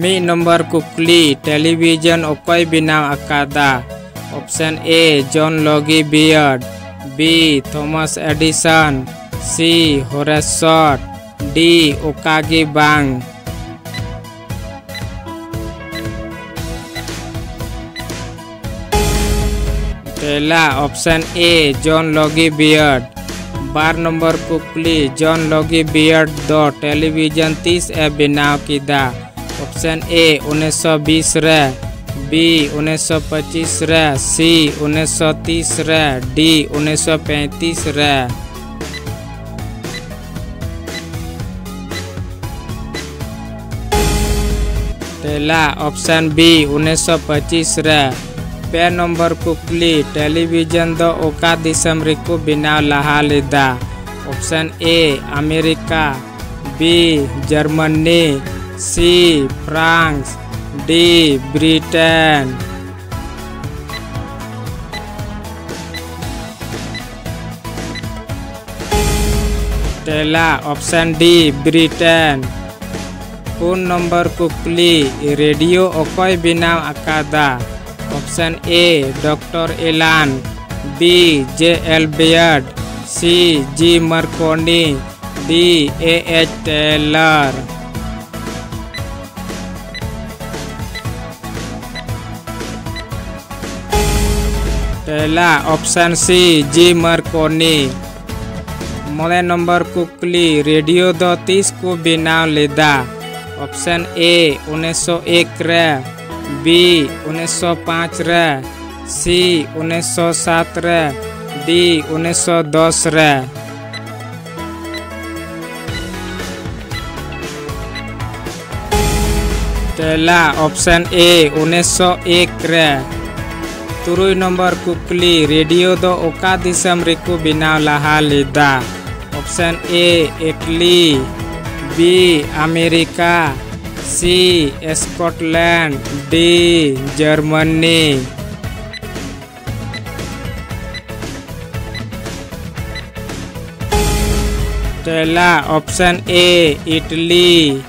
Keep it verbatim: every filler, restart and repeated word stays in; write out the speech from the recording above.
ᱢᱤᱫ ᱱᱚᱢᱵᱚᱨ ᱠᱩᱠᱞᱤ, ᱴᱮᱞᱤᱵᱷᱤᱡᱚᱱ ᱚᱠᱚᱭ ᱵᱮᱱᱟᱣ ᱟᱠᱟᱫᱟ? ᱚᱯᱥᱮᱱ ᱮ, ᱡᱚᱱ ᱞᱚᱜᱤ ᱵᱤᱭᱟᱨᱰ, ᱵᱤ, ᱛᱷᱚᱢᱟᱥ ᱮᱰᱤᱥᱚᱱ, ᱥᱤ, ᱦᱚᱨᱮᱥ ᱥᱚᱴ, ᱰᱤ, ᱚᱠᱟ ᱜᱮ ᱵᱟᱝ᱾ ᱛᱮᱞᱟ, ᱚᱯᱥᱮᱱ ᱮ, ᱡᱚᱱ ᱞᱚᱜᱤ ᱵᱤᱭᱟᱨᱰ᱾ ᱵᱟᱨ ᱱᱚᱢᱵᱚᱨ ᱠᱩᱠᱞᱤ, ᱡᱚᱱ ᱞᱚᱜᱤ ᱵᱤᱭᱟᱨᱰ ᱫᱚ ᱴᱮᱞᱤᱵᱷᱤᱡᱚᱱ ᱛᱤᱥ ᱮ ᱵᱮᱱᱟᱣ ᱠᱮᱫᱟ? ᱚᱯᱥᱮᱱ ᱮ, ᱩᱱᱤᱥᱥᱚ ᱵᱤᱥ ᱨᱮ, ᱵᱤ, ᱩᱱᱤᱥᱥᱚ ᱯᱚᱸᱪᱤᱥ ᱨᱮ, ᱥᱤ, ᱩᱱᱤᱥᱥᱚ ᱛᱤᱥ ᱨᱮ, ᱰᱤ, ᱩᱱᱤᱥᱥᱚ ᱯᱮᱸᱭᱛᱤᱥ ᱨᱮ᱾ ᱛᱮᱞᱟ, ᱚᱯᱥᱮᱱ ᱵᱤ, ᱩᱱᱤᱥᱥᱚ ᱯᱚᱸᱪᱤᱥ ᱨᱮ᱾ ᱯᱮ ᱱᱚᱢᱵᱚᱨ ᱠᱩᱠᱞᱤ, ᱴᱮᱞᱤᱵᱷᱤᱡᱚᱱ ᱫᱚ ᱚᱠᱟ ᱫᱤᱥᱚᱢ ᱨᱮᱠᱚ ᱵᱮᱱᱟᱣ ᱞᱟᱦᱟ ᱞᱮᱫᱟ? ᱚᱯᱥᱮᱱ ᱮ, ᱟᱢᱮᱨᱤᱠᱟ, ᱵᱤ, ᱡᱟᱨᱢᱟᱱᱤ, ᱥᱤ, ᱯᱷᱨᱟᱱᱥ, ᱰᱤ, ᱵᱨᱤᱴᱮᱱ᱾ ᱛᱮᱞᱟ, ᱚᱯᱥᱮᱱ ᱰᱤ, ᱵᱨᱤᱴᱮᱱ᱾ ᱯᱩᱱ ᱱᱚᱢᱵᱚᱨ ᱠᱩᱠᱞᱤ, ᱨᱮᱰᱤᱭᱳ ᱚᱠᱚᱭ ᱵᱮᱱᱟᱣ ᱟᱠᱟᱫᱟ? ᱚᱯᱥᱮᱱ ᱮ, ᱰᱚᱠᱴᱚᱨ ᱮᱞᱟᱱ, ᱵᱤ, ᱡᱮ ᱮᱞ ᱵᱮᱭᱟᱨᱰ, ᱥᱤ, ᱡᱤ ᱢᱟᱨᱠᱚᱱᱤ, ᱰᱤ, ᱮ ᱮᱪ ᱴᱮᱞᱚᱨ᱾ ᱛᱮᱞᱟ, ᱚᱯᱥᱮᱱ ᱥᱤ, ᱡᱤ ᱢᱟᱨᱠᱚᱱᱤ᱾ ᱢᱚᱬᱮ ᱱᱚᱢᱵᱚᱨ ᱠᱩᱠᱞᱤ, ᱨᱮᱰᱤᱭᱳ ᱫᱚ ᱛᱤᱥ ᱠᱚ ᱵᱮᱱᱟᱣ ᱞᱮᱫᱟ? ᱚᱯᱥᱮᱱ ᱮ, ᱩᱱᱤᱥᱥᱚ ᱮᱠ ᱨᱮ, ᱵᱤ, ᱩᱱᱤᱥᱥᱚ ᱯᱟᱸᱪ ᱨᱮ, ᱥᱤ, ᱩᱱᱤᱥᱥᱚ ᱥᱟᱛ ᱨᱮ, ᱰᱤ, ᱩᱱᱤᱥᱥᱚ ᱫᱚᱥ ᱨᱮ᱾ ᱛᱮᱞᱟ, ᱚᱯᱥᱮᱱ ᱮ, ᱩᱱᱤᱥᱥᱚ ᱮᱠ ᱨᱮ᱾ ᱛᱩᱨᱩᱭ ᱱᱚᱢᱵᱚᱨ ᱠᱩᱠᱞᱤ, ᱨᱮᱰᱤᱭᱳ ᱫᱚ ᱚᱠᱟ ᱫᱤᱥᱚᱢ ᱨᱮᱠᱚ ᱵᱮᱱᱟᱣ ᱞᱟᱦᱟ ᱞᱮᱫᱟ? ᱚᱯᱥᱮᱱ ᱮ, ᱤᱴᱞᱤ, ᱵᱤ, ᱟᱢᱮᱨᱤᱠᱟ, ᱥᱤ, ᱥᱠᱚᱴᱞᱮᱱᱰ, ᱰᱤ, ᱡᱟᱨᱢᱟᱱᱤ᱾ ᱛᱮᱞᱟ, ᱚᱯᱥᱮᱱ ᱮ, ᱤᱴᱞᱤ᱾